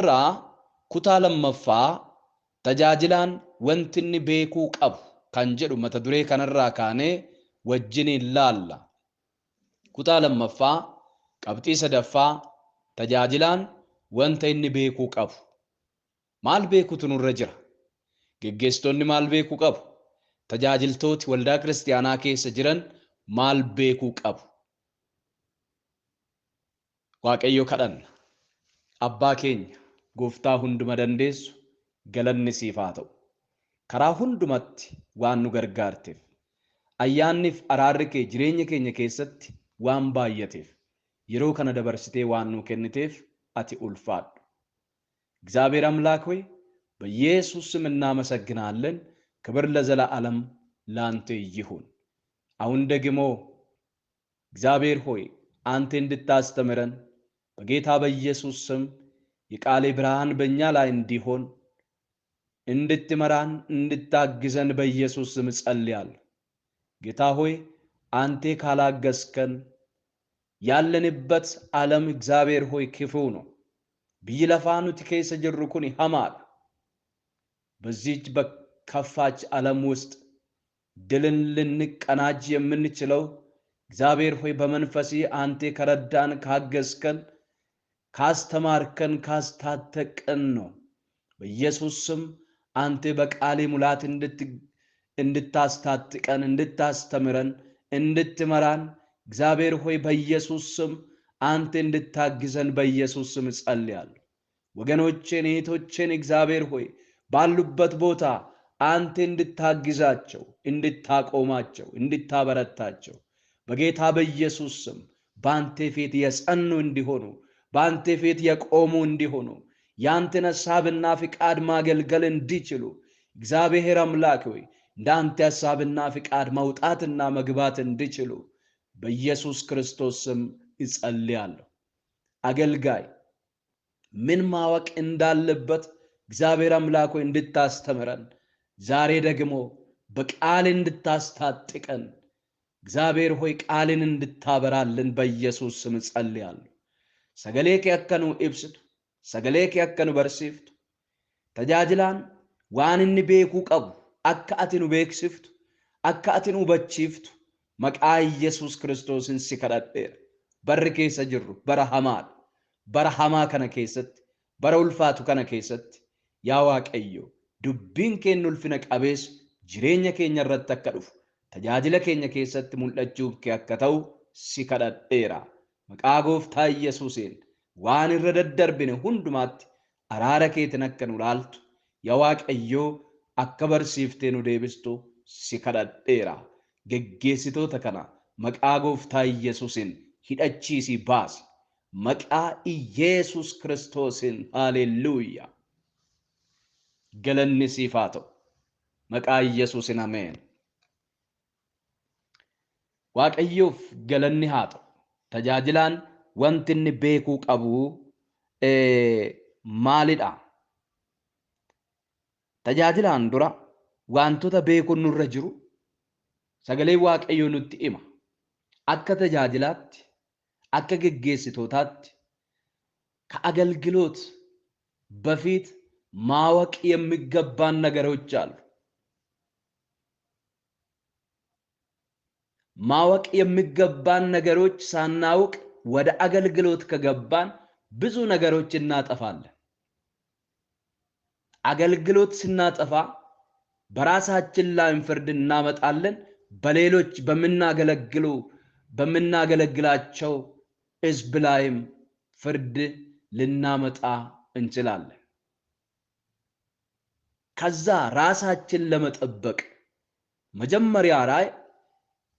Har'a kutaa lammaffaa tajaajilaan wanti inni beekuu qabu kan jedhu mata duree kanarraa kaanee wajjiniin laalla. Kutaa lammaffaa qabxii sadaffaa tajaajilaan wanta inni beekuu qabu. Maal beekutu nurra jira? Geggeessitoonni maal beekuu qabu? Tajaajiltooti waldaa kiristaanaa keessa jiran maal beekuu qabu? Waaqayyo kadhanna. Abbaa keenya gooftaa hunduma dandeessu galanni siif haa ta'u. Karaa hundumatti waan nu gargaarteef, ayyaanniif araarri kee jireenya keenya keessatti waan baay'ateef, yeroo kana dabarsitee waan nu kenniteef ati ulfaadhu. እግዚአብሔር አምላክ ሆይ በኢየሱስ ስም እናመሰግናለን። ክብር ለዘላለም ላንተ ይሁን። አሁን ደግሞ እግዚአብሔር ሆይ አንተ እንድታስተምረን በጌታ በኢየሱስ ስም የቃሌ ብርሃን በእኛ ላይ እንዲሆን እንድትመራን እንድታግዘን በኢየሱስ ስም እጸልያለሁ። ጌታ ሆይ አንተ ካላገዝከን ያለንበት ዓለም እግዚአብሔር ሆይ ክፉ ነው። Biyyi lafaa nuti keessa jirru kun hamaadha. በዚህች በከፋች ዓለም ውስጥ ድልን ልንቀናጅ የምንችለው እግዚአብሔር ሆይ በመንፈስ አንተ ከረዳን፣ ካገዝከን፣ ካስተማርከን፣ ካስታጠቀን ነው። በኢየሱስ ስም አንተ በቃሌ ሙላት እንድታስታጥቀን፣ እንድታስተምረን፣ እንድትመራን እግዚአብሔር ሆይ በኢየሱስ ስም አንተ እንድታግዘን በኢየሱስ ስም እጸልያለሁ። ወገኖቼን እህቶቼን እግዚአብሔር ሆይ ባሉበት ቦታ አንተ እንድታግዛቸው፣ እንድታቆማቸው፣ እንድታበረታቸው በጌታ በኢየሱስ ስም በአንተ ፊት የጸኑ እንዲሆኑ፣ በአንተ ፊት የቆሙ እንዲሆኑ፣ ያንተን ሐሳብና ፍቃድ ማገልገል እንዲችሉ እግዚአብሔር አምላክ ሆይ እንዳንተ ሐሳብና ፍቃድ መውጣትና መግባት እንዲችሉ በኢየሱስ ክርስቶስ ስም እጸልያለሁ። አገልጋይ ምን ማወቅ እንዳለበት እግዚአብሔር አምላክ ሆይ እንድታስተምረን ዛሬ ደግሞ በቃል እንድታስታጥቀን እግዚአብሔር ሆይ ቃልን እንድታበራልን በኢየሱስ ስም እጸልያለሁ። Sagalee kee akka nu ibsitu, sagalee kee akka nu barsiiftu, tajaajilaan waan inni beekuu qabu akka ati nu beeksiftu, akka ati nu hubachiiftu maqaa Iyyasuus Kiristoosiin si kadhadheera. Barri keessa jirru bara hamaadha. Bara hamaa kana keessatti, bara ulfaatu kana keessatti yaa Waaqayyo dubbiin keenya ulfina qabeessu jireenya keenya irratti akka dhufu, tajaajila keenya keessatti mul'achuuf kee akka ta'u si kadhadheera. Maqaa gooftaa Iyyasuusiin waan irra daddarbine hundumaatti araara keetiin akka nu laaltu yaa Waaqayyo akka barsiiftee nu deebistu si kadhadheera. Geggeessitoota kana maqaa gooftaa Iyyasuusiin hidhachiisii baasi. Maqaa Iyeesuus Kiristoosiin haalelluuyaa. Galanni siif haa ta'u. Maqaa Iyyasuusiin ameen. Waaqayyoof galanni haa ta'u. Tajaajilaan wanti inni beekuu qabu maalidha? Tajaajilaan dura wantoota beekuun nurra jiru sagalee Waaqayyoo nutti hima. Akka tajaajilaatti, akka geggeessitootaatti ከአገልግሎት በፊት ማወቅ የሚገባን ነገሮች አሉ። ማወቅ የሚገባን ነገሮች ሳናውቅ ወደ አገልግሎት ከገባን ብዙ ነገሮች እናጠፋለን። አገልግሎት ስናጠፋ በራሳችን ላይ ፍርድ እናመጣለን። በሌሎች በምናገለግላቸው ሕዝብ ላይም ፍርድ ልናመጣ እንችላለን። ከዛ ራሳችን ለመጠበቅ መጀመሪያ ላይ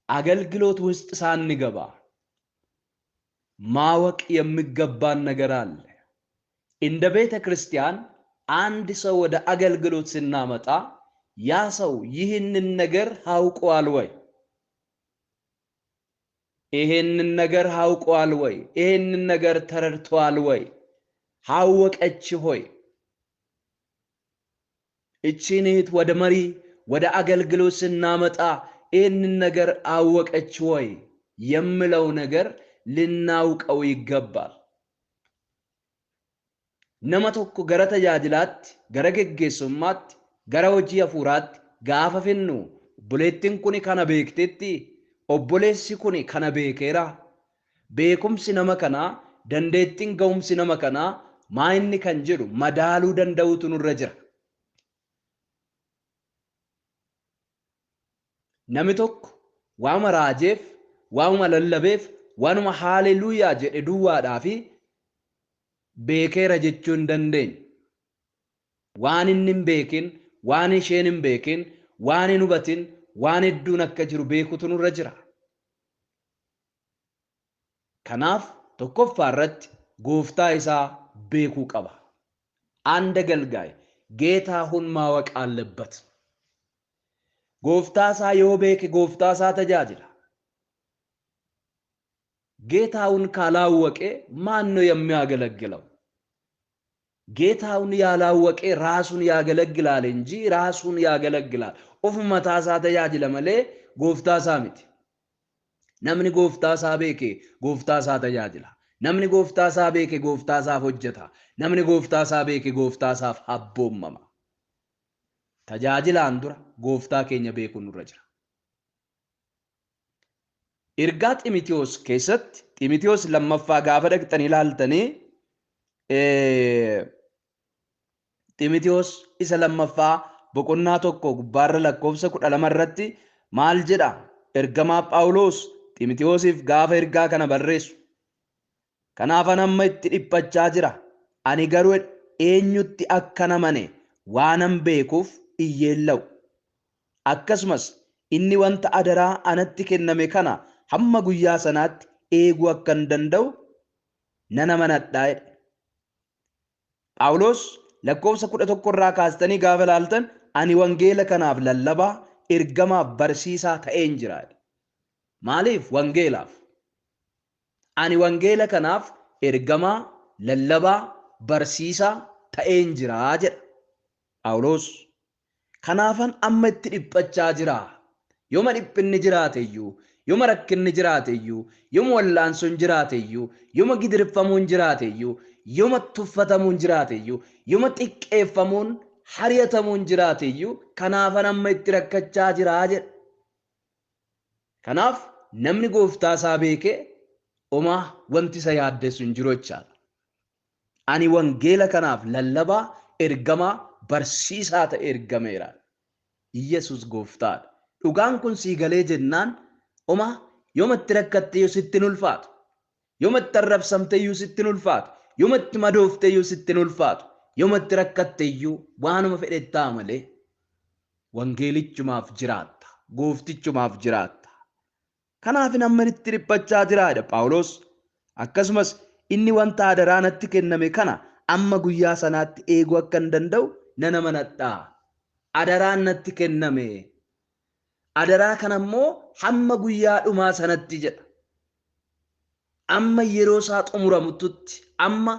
አገልግሎት ውስጥ ሳንገባ ማወቅ የሚገባን ነገር አለ። እንደ ቤተ ክርስቲያን አንድ ሰው ወደ አገልግሎት ስናመጣ ያ ሰው ይህንን ነገር አውቋል ወይ? ይህንን ነገር አውቋል ወይ? ይህንን ነገር ተረድቷል ወይ? አወቀች ሆይ? እቺን እህት ወደ መሪ ወደ አገልግሎት ስናመጣ ይህንን ነገር አወቀች ወይ የምለው ነገር ልናውቀው ይገባል። Nama tokko gara tajaajilaatti, gara geggeessummaatti, gara hojii hafuuraatti gaafa finnu obboleettiin kun kana beektetti, obboleessi kun kana beekeera. Beekumsi nama kanaa, dandeettiin ga'umsi nama kanaa maa inni kan jedhu madaaluu danda'utu nurra jira. Namni tokko waanuma raajeef, waanuma lallabeef, waanuma haaleluuyaa jedhe duwwaadhaa fi beekeera jechuu hin dandeenye. Waan inni hin beekin, waan isheen hin beekin, waan hin hubatin, waan hedduun akka jiru beekutu nurra jira. Kanaaf tokkoffaa irratti gooftaa isaa beekuu qaba. አንድ አገልጋይ ጌታውን ማወቅ አለበት። Gooftaa isaa yoo beeke gooftaa isaa tajaajila. ጌታውን ካላወቀ ማን ነው የሚያገለግለው? ጌታውን ያላወቀ ራሱን ያገለግላል እንጂ ራሱን ያገለግላል። Ofuma mataa isaa tajaajila malee gooftaa isaa miti. Namni gooftaa isaa beeke gooftaa isaa tajaajila. Namni gooftaa isaa beeke gooftaa isaaf hojjeta. Namni gooftaa isaa beeke gooftaa isaaf abboommama. Tajaajilaan dura gooftaa keenya beekuun nurra jira. Ergaa Ximitiyoos keessatti Ximitiyoos lammaffaa gaafa dhaqxanii ilaaltanii Ximitiyoos isa lammaffaa boqonnaa 1 gubbaarra lakkoofsa 12 irratti maal jedha? Ergamaa Phaawulos Ximitiyoosiif gaafa ergaa kana barreessu. Kanaafan amma itti dhiphachaa jira. Ani garuu eenyutti akka namane waanan beekuuf iyyeella'u. Akkasumas inni wanta adaraa anatti kenname kana hamma guyyaa sanaatti eeguu akka hin danda'u nan amanadhaa jedhe. Phaawulos lakkoofsa 11 irraa kaastanii gaafa ilaaltan ani wangeela kanaaf lallabaa ergamaaf barsiisaa ta'een jira. Maaliif? Wangeelaaf. Ani wangeela kanaaf ergamaa lallabaa barsiisaa ta'een jira jedha Phaawulos. Kanaafan amma itti dhiphachaa jira. Yooma dhiphinni jiraate iyyuu, yooma rakkinni jiraate iyyuu, yooma wallaansoon jiraate iyyuu, yooma gidirfamuun jiraate iyyuu, yooma tuffatamuun jiraate iyyuu, yooma xiqqeeffamuun hariyatamuun jiraate iyyuu kanaafan amma itti rakkachaa jira jedha. Kanaaf namni gooftaa isaa beekee homaa wanti isa yaaddessu hin jiru jechaadha. Ani wangeela kanaaf lallabaa ergamaa barsiisaa ta'e ergameera. Iyyasuus gooftaadha. Dhugaan kun sii galee jennaan homaa yooma itti rakkatte iyyuu sitti hin ulfaatu. Yooma itti arrabsamte iyyuu sitti hin ulfaatu. Yooma itti madoofte iyyuu sitti hin ulfaatu. Yooma itti rakkatte iyyuu waanuma fedhe ta'a malee wangeelichumaaf jiraatta. Gooftichumaaf jiraatta. Kanaaf amma itti dhiphachaa jira jedha Phaawulos. Akkasumas inni wanta adaraa natti kenname kana amma guyyaa sanaatti eeguu akka hin danda'u nan amanadha. Adaraan natti kenname. Adaraa kana immoo hamma guyyaa dhumaa sanatti jedha. Amma yeroo isaa xumuramutti, amma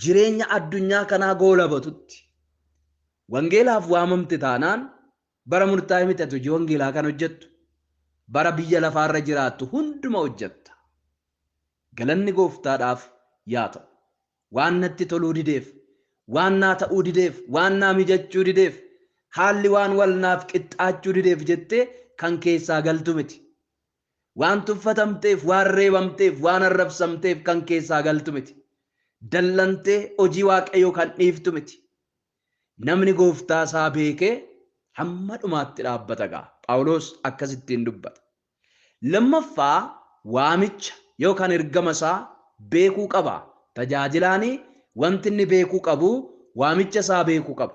jireenya addunyaa kanaa goolabatutti. Wangeelaaf waamamte taanaan bara murtaa'e miti ati hojii wangeelaa kan hojjettu. Bara biyya lafaarra jiraattu hunduma hojjetta. Galanni gooftaadhaaf yaa ta'u. Waan natti toluu dideef, waan naa ta'uu dideef, waan naa mijachuu dideef, haalli waan wal naaf qixxaachuu dideef jettee kan keessaa galtu miti. Waan tuffatamteef, waan reebamteef, waan arrabsamteef kan keessaa galtu miti. Dallantee hojii Waaqayyoo kan dhiiftu miti. Namni gooftaa isaa beekee hamma dhumaatti dhaabbata ga'a. Phaawulos akkasittiin dubbata. Lammaffaa waamicha yookaan ergama isaa beekuu qaba. Tajaajilaanii wanti inni beekuu qabu waamicha isaa beekuu qaba.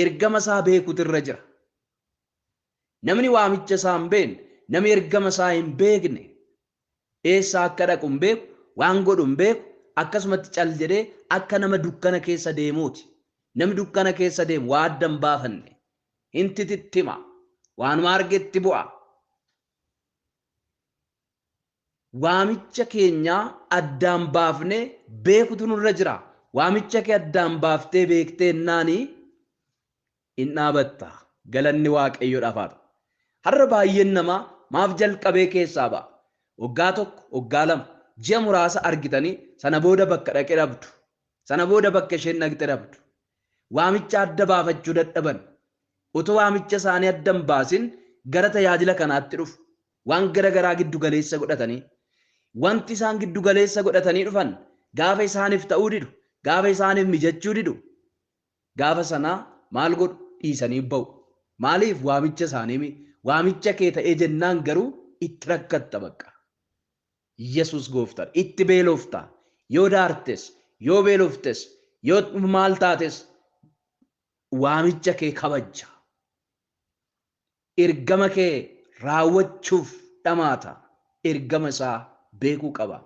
Ergama isaa beekuutu irra jira. Namni waamicha isaa hin beekne, namni ergama isaa hin beekne, eessa akka dhaqu hin beeku, waan godhu hin beeku, akkasumatti cal jedhee akka nama dukkana keessa deemuuti. Namni dukkana keessa deemu waa adda hin baafanne, hin titittima, waanuma argetti bu'a. Waamicha keenyaa addaan baafnee beekutu nurra jira. Waamicha kee addaan baaftee beektee naanii hin dhaabatta. Galanni Waaqayyoodhaaf haa ta'u. Har'a baay'een namaa maaf jalqabee keessaa ba'a? Waggaa 1, waggaa 2, ji'a muraasa argitanii sana booda bakka dhaqee dhabdu. Sana booda bakka isheen dhaqxe dhabdu. Waamicha adda baafachuu dadhaban. Otoo waamicha isaanii adda hin baasin gara tajaajila kanaatti dhufu. Waan gara garaa giddu galeessa godhatanii. Wanti isaan giddu galeessa godhatanii dhufan gaafa isaaniif ta'uu didu, gaafa isaaniif mijachuu didu, gaafa sanaa maal godhu dhiisanii ba'u. Maaliif waamicha isaanii waamicha kee ta'ee jennaan garuu itti rakkatta bakka. Yesuus gooftaan itti beelofta. Yoo daartes, yoo beeloftes, yoo maal taates waamicha kee kabajja. Ergama kee raawwachuuf dhamaata. Ergama isaa beekuu qaba.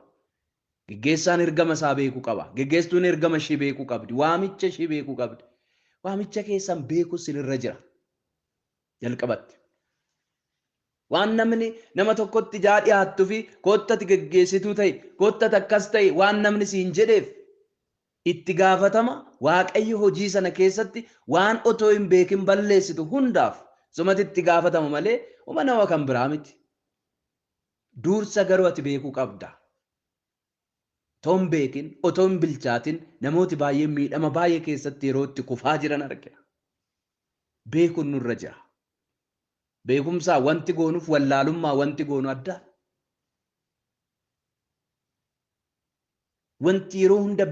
Geggeessaan ergama isaa beekuu qaba. Geggeessituun ergama ishee beekuu qabdi. Waamicha ishee beekuu qabdi. Waamicha keessan beekuu sinirra jira. Jalqabatti. Waan namni nama tokkotti ijaa dhiyaattuu fi koottati geggeessituu ta'e, koottati akkas ta'e waan namni siin jedheef itti gaafatama Waaqayyo hojii sana keessatti waan otoo hin beekin balleessitu hundaaf sumatti itti gaafatama malee uma nama kan biraa miti. Dursa garuu ati beekuu qabda. Otoo hin beekin, otoo hin bilchaatin namooti baay'een miidhama baay'ee keessatti yeroo itti kufaa jiran argina. Beekuun nurra jira. Beekumsaa wanti goonuuf wallaalummaa wanti goonu adda. Wanti yeroo hunda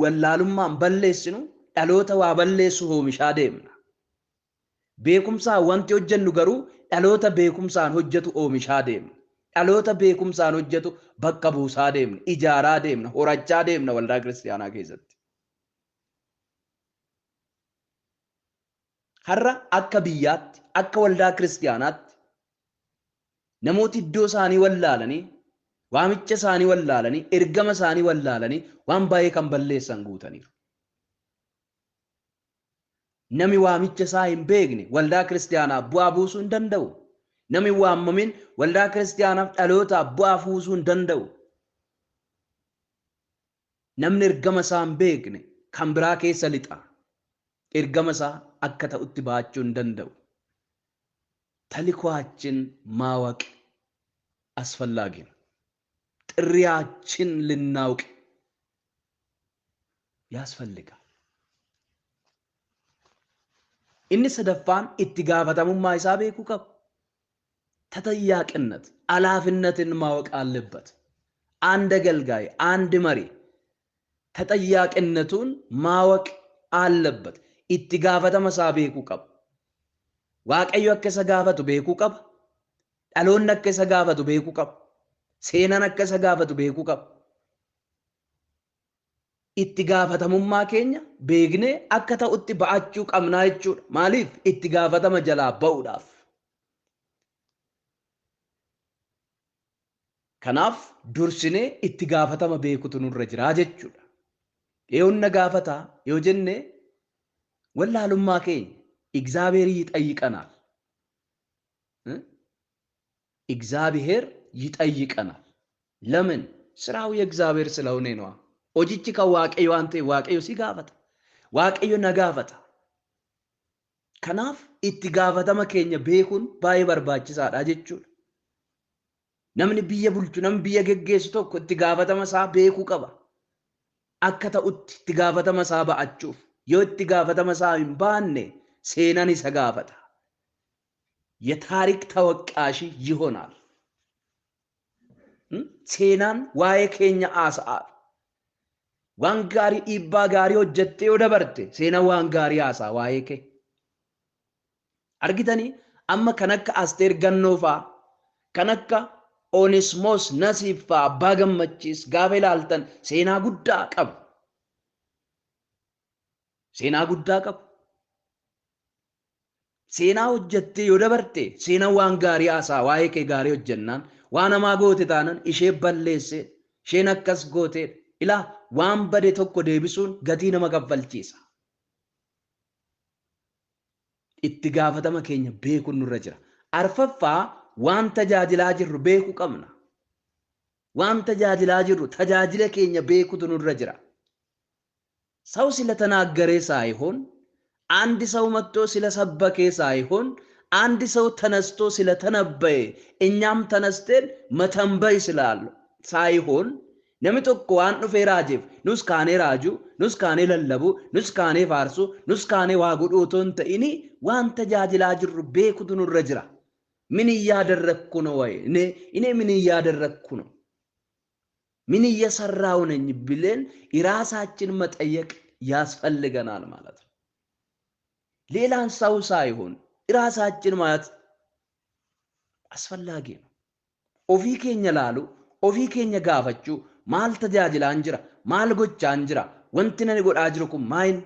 wallaalummaan balleessinu dhaloota waa balleessu oomishaa deemna. Beekumsaa wanti hojjennu garuu dhaloota beekumsaan hojjetu oomishaa deemna. Dhaloota beekumsaan hojjetu bakka buusaa deemna, ijaaraa deemna, horachaa deemna waldaa kiristaanaa keessatti. Har'a akka biyyaatti, akka waldaa kiristaanaatti namooti iddoo isaanii wallaalanii, waamicha isaanii wallaalanii, ergama isaanii wallaalanii waan baay'ee kan balleessan guutaniiru. Nami waamicha isaa hin beekne waldaa kiristaanaaf bu'aa buusuu hin danda'u. Nami waamamin waldaa kiristaanaaf dhalootaaf bu'aa buusuu hin danda'u. Namni ergama isaa hin beekne kan biraa keessa lixa. Ergama isaa akka ta'utti baachuu hin danda'u. ተልኳችን ማወቅ አስፈላጊ ነው። ጥሪያችን ልናውቅ ያስፈልጋል። Inni sadaffaan itti gaafatamummaa isaa beekuu qaba. ተጠያቂነት ኃላፊነትን ማወቅ አለበት። አንድ አገልጋይ፣ አንድ መሪ ተጠያቂነቱን ማወቅ አለበት። Itti gaafatama isaa beekuu qaba. Waaqayyo akka isa gaafatu beekuu qaba. Dhaloonni akka isa gaafatu beekuu qaba. Seenaan akka isa gaafatu beekuu qaba. Itti gaafatamummaa keenya beeknee akka ta'utti ba'achuu qabnaa jechuudha. Maaliif? Itti gaafatama jalaa ba'uudhaaf. Kanaaf dursinee itti gaafatama beekutu nurra jiraa jechuudha. Eenyu na gaafataa yoo jenne wallaalummaa keenya እግዚአብሔር ይጠይቀናል። እግዚአብሔር ይጠይቀናል። ለምን? ስራው የእግዚአብሔር ስለሆነ ነው። Hojichi kan Waaqayyo waan ta'eef Waaqayyo si gaafata. Waaqayyo na gaafata. Kanaaf itti gaafatama keenya beekuun baay'ee barbaachisaadha jechuudha. Namni biyya bulchu, namni biyya geggeessu tokko itti gaafatama isaa beekuu qaba. Akka ta'utti itti gaafatama isaa ba'achuuf yoo itti gaafatama isaa hin baanne seenaan isa gaafata. የታሪክ ተወቃሽ ይሆናል። Seenaan waa'ee keenya haasa'a. Waan gaarii dhiibbaa gaarii hojjettee yoo dabarte seenaan waan gaarii haasa'a waa'ee kee. Argitanii amma kan akka Asteer Gannoo fa'aa, kan akka Onesmoos Nasiib fa'aa Abbaa Gammachiis gaafa ilaaltan seenaa guddaa qabu. Seenaa guddaa qabu. Seenaa hojjettee yoo dabarte seenaan waan gaarii haasa'a waa'ee kee gaarii hojjennaan waan hamaa goote taanan ishee balleesse isheen akkas goote ilaa waan bade tokko deebisuun gatii nama kaffalchiisa. Itti gaafatama keenya beekuun nurra jira. Arfaffaa waan tajaajilaa jirru beekuu qabna. Waan tajaajilaa jirru tajaajila keenya beekuutu nurra jira. ሰው ስለተናገረ ሳይሆን አንድ ሰው መጥቶ ስለሰበከ ሳይሆን አንድ ሰው ተነስቶ ስለተነበየ እኛም ተነስተን መተንበይ ስላለ ሳይሆን Namni tokko waan dhufee raajeef nus kaanee raajuu, nus kaanee lallabuu, nus kaanee faarsuu, nus kaanee waa godhuu otoo hin ta'in waan tajaajilaa jirru beekutu nurra jira. ምን እያደረግኩ ነው ወይ እኔ ምን እያደረግኩ ነው? ምን እየሰራው ነኝ ብለን ራሳችን መጠየቅ ያስፈልገናል ማለት ነው። ሌላን ሰው ሳይሆን ራሳችን ማለት አስፈላጊ ነው። Ofii keenya laaluu, ofii keenya gaafachuu, maal tajaajilaan jira, maal gochaan jira, wanti nani godhaa jiru kun maayin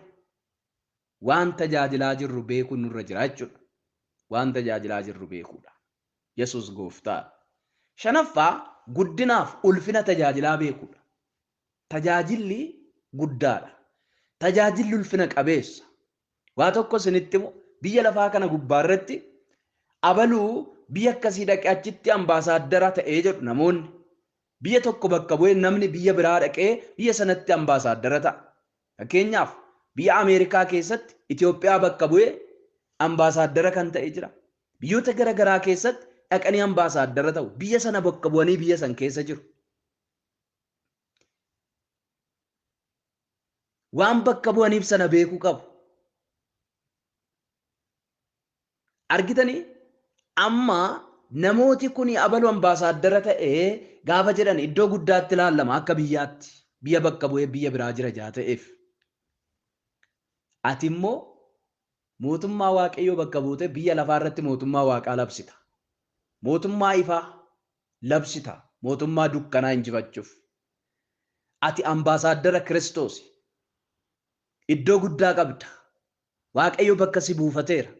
waan tajaajilaa jirru beekuun nurra jira jechuudha. Waan tajaajilaa jirru beekuudha. Yesuus gooftaadha. Shanaffaa guddinaaf ulfina tajaajilaa beekuudha. Tajaajilli guddaadha. Tajaajilli ulfina qabeessa. Waa tokko isinitti himu, biyya lafaa kana gubbaarratti abaluu biyya akkasii dhaqee achitti ambaasaaddara ta'ee jedhu namoonni. Biyya tokko bakka bu'ee namni biyya biraa dhaqee biyya sanatti ambaasaaddara ta'a. Fakkeenyaaf biyya Ameerikaa keessatti Itoophiyaa bakka bu'ee ambaasaaddara kan ta'e jira. Biyyoota gara garaa keessatti dhaqanii ambaasaaddara ta'u. Biyya sana bakka bu'anii biyya san keessa jiru. Waan bakka bu'aniif sana beekuu qabu. Argitanii amma namooti kun abalu ambaasaaddara ta'ee gaafa jedhan iddoo guddaatti ilaallama akka biyyaatti. Biyya bakka bu'ee biyya biraa jira jaa ta'eef. Ati immoo mootummaa Waaqayyoo bakka buutee biyya lafaa irratti mootummaa Waaqaa labsita. Mootummaa ifaa labsita. Mootummaa dukkanaa injifachuuf. Ati ambaasaaddara Kiristoos. Iddoo guddaa qabda. Waaqayyo bakka si buufateera.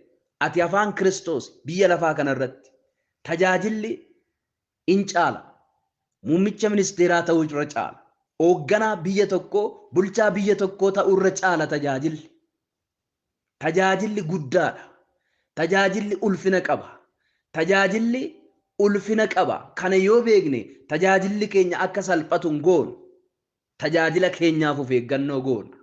Ati afaan Kiristoos biyya lafaa kanarratti. Tajaajilli in caala. Muummicha ministeeraa ta'uu irra caala. Hoogganaa biyya tokkoo, bulchaa biyya tokkoo ta'uu irra caala tajaajilli. Tajaajilli guddaadha. Tajaajilli ulfina qaba. Tajaajilli ulfina qaba. Kana yoo beekne tajaajilli keenya akka salphatu hin goonu. Tajaajila keenyaaf of eeggannoo goona.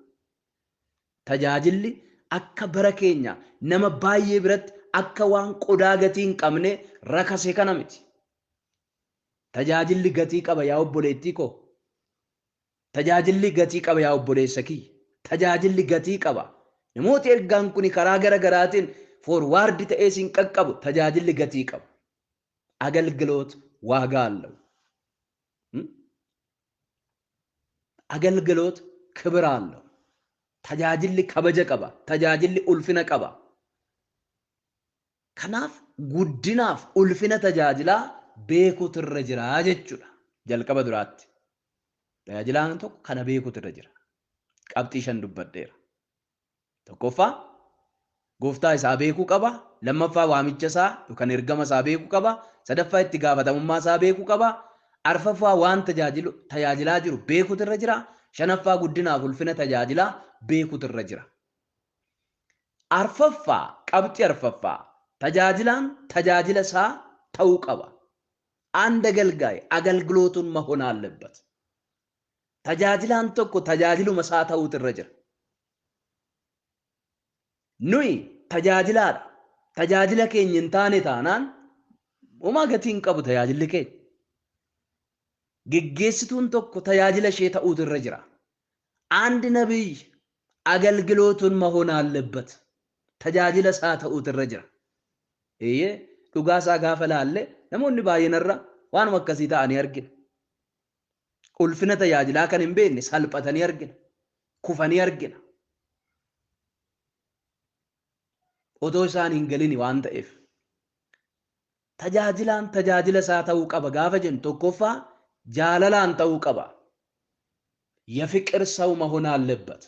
Tajaajilli akka bara keenya nama baay'ee biratti akka waan qodaa gatii hin qabne rakase kana miti. Tajaajilli gatii qaba yaa obboleettii koo. Tajaajilli gatii qaba yaa obboleessa kiyya. Tajaajilli gatii qaba. Namooti ergaan kun karaa gara garaatiin forwaardi ta'ee siin qaqqabu tajaajilli gatii qaba. አገልግሎት ዋጋ አለው። አገልግሎት ክብር አለው። Tajaajilli kabaja qaba. Tajaajilli ulfina qaba. Kanaaf guddinaaf ulfina tajaajilaa beekuutu irra jira jechuudha. Jalqaba duraatti. Tajaajilaan tokko kana beekuutu irra jira. Qabxii 5 dubbadheera. Tokkoffaa gooftaa isaa beekuu qaba. Lammaffaa waamicha isaa yookaan ergama isaa beekuu qaba. Sadaffaa itti gaafatamummaa isaa beekuu qaba. Arfaffaa waan tajaajilaa jiru beekuutu irra jira. Shanaffaa guddinaaf ulfina tajaajilaa beekuutu irra jira. Arfaffaa qabxii arfaffaa tajaajilaan tajaajila isaa ta'uu qaba. አንድ አገልጋይ አገልግሎቱን መሆን አለበት። Tajaajilaan tokko tajaajiluma isaa ta'uutu irra jira. Nuyi tajaajilaadha. Tajaajila keenya hin taane taanaan homaa gatii hin qabu tajaajilli keenya. Geggeessituun tokko tajaajila ishee ta'uutu irra jira. አንድ ነቢይ አገልግሎቱን መሆን አለበት። Tajaajila isaa ta'uutu irra jira. Eeyyee dhugaa isaa gaafa laalle namoonni baay'een irra waanuma akkasii ta'anii argina. Ulfina tajaajilaa kan hin beekne salphatanii argina. Kufanii argina. Otoo isaan hin galini waan ta'eef. Tajaajilaan tajaajila isaa ta'uu qaba gaafa jennu tokkoffaa jaalalaan ta'uu qaba. የፍቅር ሰው መሆን አለበት።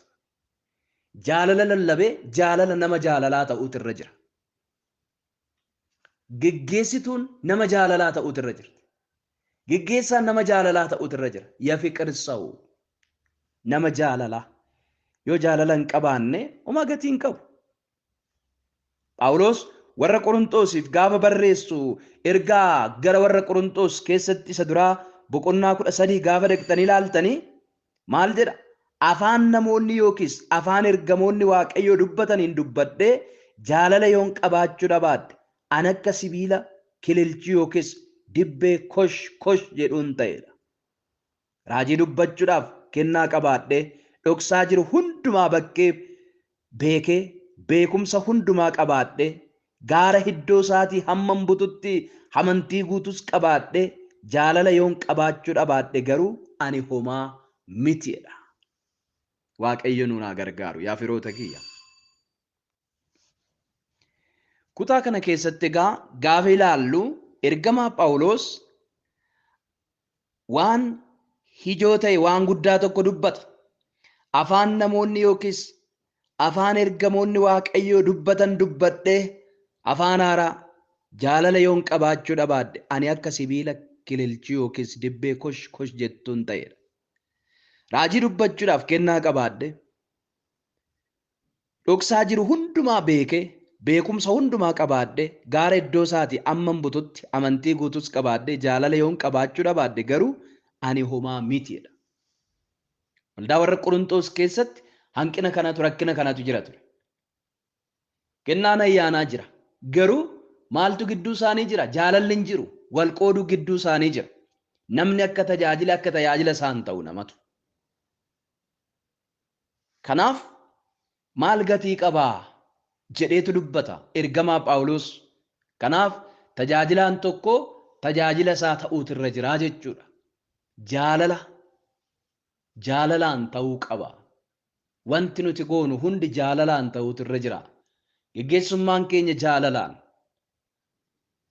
Jaalala lallabee jaalala nama jaalalaa ta'uutu irra jira. Geggeessituun nama jaalalaa ta'uutu irra jira. Geggeessaan nama jaalalaa ta'uutu irra jira. የፍቅር ሰው nama jaalalaa. Yoo jaalala hin qabaanne homaa gatii hin qabu. Phaawulos warra Qorontoosiif gaafa barreessu ergaa gara warra Qorontoos keessatti isa duraa boqonnaa 13 gaafa dhaqxanii ilaaltanii maal jedha? Afaan namoonni yookiis afaan ergamoonni Waaqayyoo dubbataniin dubbadhee jaalala yoon qabaachuu dhabaadhe an akka sibiila kililchii yookiis dibbee kosh kosh jedhuun ta'edha. Raajii dubbachuudhaaf kennaa qabaadhee dhoksaa jiru hundumaa bakkee beekee beekumsa hundumaa qabaadhee gaara iddoo isaatii hammam bututti amantii guutus qabaadhee jaalala yoon qabaachuu dhabaadhe garuu ani homaa mitiidha. Waaqayyo nu haa gargaaru yaa firoota kiyya. Kutaa kana keessatti egaa gaafa ilaallu ergamaa Phaawulos waan ijoo ta'e waan guddaa tokko dubbata. Afaan namoonni yookiis afaan ergamoonni Waaqayyoo dubbatan dubbadhee afaan haaraa jaalala yoon qabaachuu dhabaadhe ani akka sibiila kililchuu yookiis dibbee kosh kosh jettuun ta'edha. Raajii dubbachuudhaaf kennaa qabaadhe dhoksaa jiru hundumaa beekee beekumsa hundumaa qabaadhe gaara iddoo isaatii amman bututti amantii guutus qabaadhe jaalala yoon qabaachuu dhabaadhe garuu ani homaa mitiidha. Waldaa warra Qorontos keessatti hanqina kanatu rakkina kanatu jira ture. Kennaan ayyaanaa jira. Garuu maaltu gidduu isaanii jira? Jaalalli hin jiru. Wal qooduu gidduu isaanii jira. Namni akka tajaajila isaan ta'u namatu. Kanaaf maal gatii qabaa jedheetu dubbata ergamaa Phaawulos. Kanaaf tajaajilaan tokko tajaajila isaa ta'uutu irra jira jechuudha. Jaalala jaalalaan ta'uu qaba. Wanti nuti goonu hundi jaalalaan ta'uutu irra jira. Geggeessummaan keenya jaalalaan,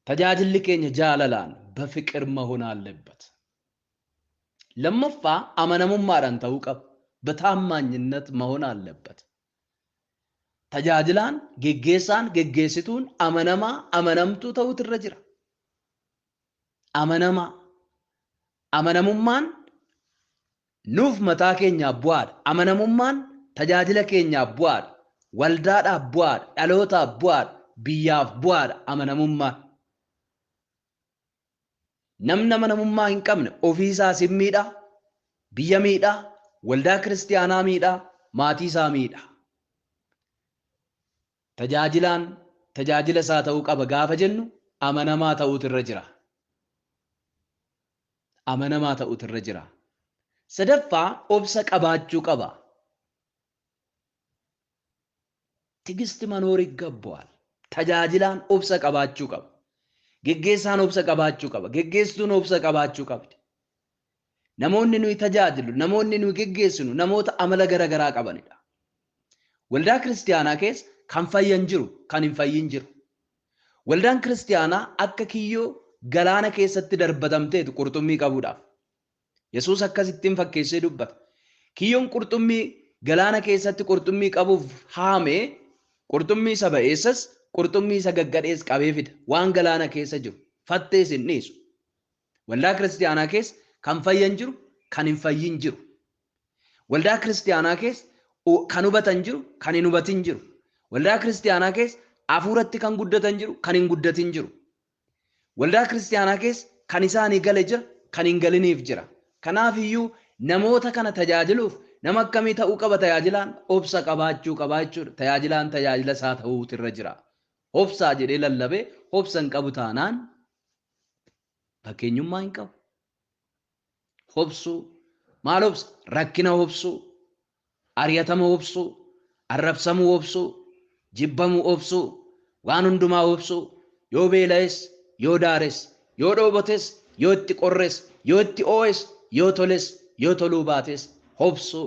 tajaajilli keenya jaalalaan በፍቅር መሆን አለበት። Lammaffaa amanamummaadhaan ta'uu qaba. በታማኝነት መሆን አለበት። Tajaajilaan geggeessaan geggeessituun amanamaa amanamtuu ta'uutu irra jira. Amanamaa amanamummaan nuuf mataa keenyaaf bu'aadha. Amanamummaan tajaajila keenyaaf bu'aadha. Waldaadhaaf bu'aadha. Dhalootaaf bu'aadha. Biyyaaf bu'aadha amanamummaan. Namni amanamummaa hin qabne ofiisaas hin miidha, biyya miidha, waldaa kiristiyaanaa miidha, maatii isaa miidha. Tajaajilaan tajaajila isaa ta'uu qaba gaafa jennu amanamaa ta'uutu irra jira. Amanamaa ta'uutu irra jira. Sadaffaa obsa qabaachuu qaba. ትዕግስት መኖር ይገባዋል። Tajaajilaan obsa qabaachuu qaba. Geggeessaan obsa qabaachuu qaba. Geggeessituun obsa qabaachuu qabdi. Namoonni nuyi tajaajilu, namoonni nuyi geggeessinu namoota amala gara garaa qabanidha. Waldaa kiristiyaanaa keessa kan fayyan jiru, kan hin fayyin jiru. Waldaan kiristiyaanaa akka kiyyoo galaana keessatti darbatamteetu qurxummii qabuudhaaf. Yesuus akkasittiin fakkeessee dubbata. Kiyyoon qurxummii galaana keessatti qurxummii qabuuf haamee qurxummii isa ba'eessas qurxummii isa gaggadhees qabee fida. Waan galaana keessa jiru fattees hin dhiisu. Waldaa kiristiyaanaa keessa kan fayyan jiru, kan hin fayyin jiru. Waldaa kiristiyaanaa keessa kan hubatan jiru, kan hin hubatin jiru. Waldaa kiristiyaanaa keessa hafuuratti kan guddatan jiru, kan hin guddatin jiru. Waldaa kiristiyaanaa keessa kan isaanii gale jira, kan hin galiniif jira. Kanaaf iyyuu namoota kana tajaajiluuf nama akkamii ta'uu qaba tajaajilaan? Obsa qabaachuu qaba jechuudha. Tajaajilaan tajaajila isaa ta'uutu irra jira. Obsaa jedhee lallabee obsa hin qabu taanaan fakkeenyummaa hin qabu. Obsuu maal obsa? Rakkina obsuu, ari'atama obsuu, arrabsamuu obsuu, jibbamuu obsuu, waan hundumaa obsuu, yoo beela'es, yoo daares, yoo dhoobotes, yoo itti qorres, yoo itti oo'es, yoo toles, yoo toluu baates obsuu,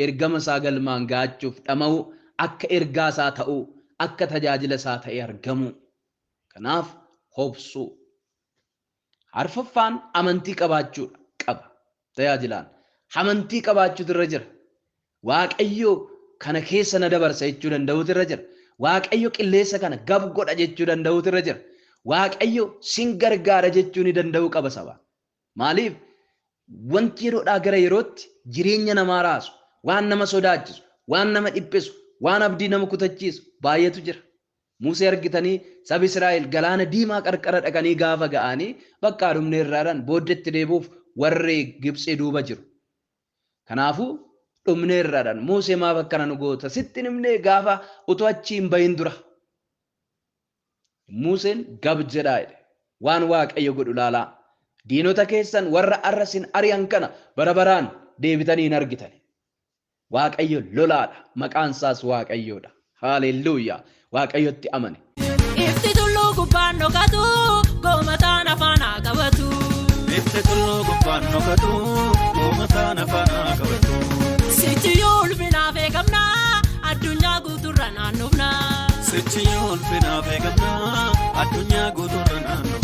ergama isaa galmaan ga'achuuf dhama'uu, akka ergaa isaa ta'uu, akka tajaajila isaa ta'ee argamuu. Kanaaf obsuu. Arfaffaan amantii qabaachuu qaba. Tajaajilaan amantii qabaachuutu irra jira. Waaqayyo kana keessa na dabarsa jechuu danda'uutu irra jira. Waaqayyo qilleensa kana gab godha jechuu danda'uutu irra jira. Waaqayyo sin gargaara jechuu ni danda'uu qaba saba. Maaliif wanti yeroodhaa gara yerootti jireenya namaa raasu, waan nama sodaachisu, waan nama dhiphisu, waan abdii nama kutachiisu baay'eetu jira. Musee argitanii sabi Israa'el galaana diimaa qarqara dhaqanii gaafa ga'anii bakka dhumne irraadhaan booddeetti deebi'uuf warri Gibxii duuba jiru. Kanaafuu dhumne irraadhaan Musee maaf akkana nu goota sitti himnee gaafa utuu achi hin bahin dura. Museen gab jedhaa jedhe waan Waaqayyo godhu laalaa. Diinota keessan warra arra isin ari'an kana bara baraan deebitanii hin argitan. Waaqayyo lolaadha. Maqaan isaas Waaqayyoodha. Haalelluuyaa. Waaqayyotti amane. Ifti tulluu gubbaan dhokatu goomataan afaan haa qabatu. Ifti tulluu gubbaan dhokatu goomataan afaan haa qabatu. Sichiyyuu ulfinaaf eegamna addunyaa guutuurra naannofna. Sichiyyuu ulfinaaf eegamna addunyaa guutuurra naannofna.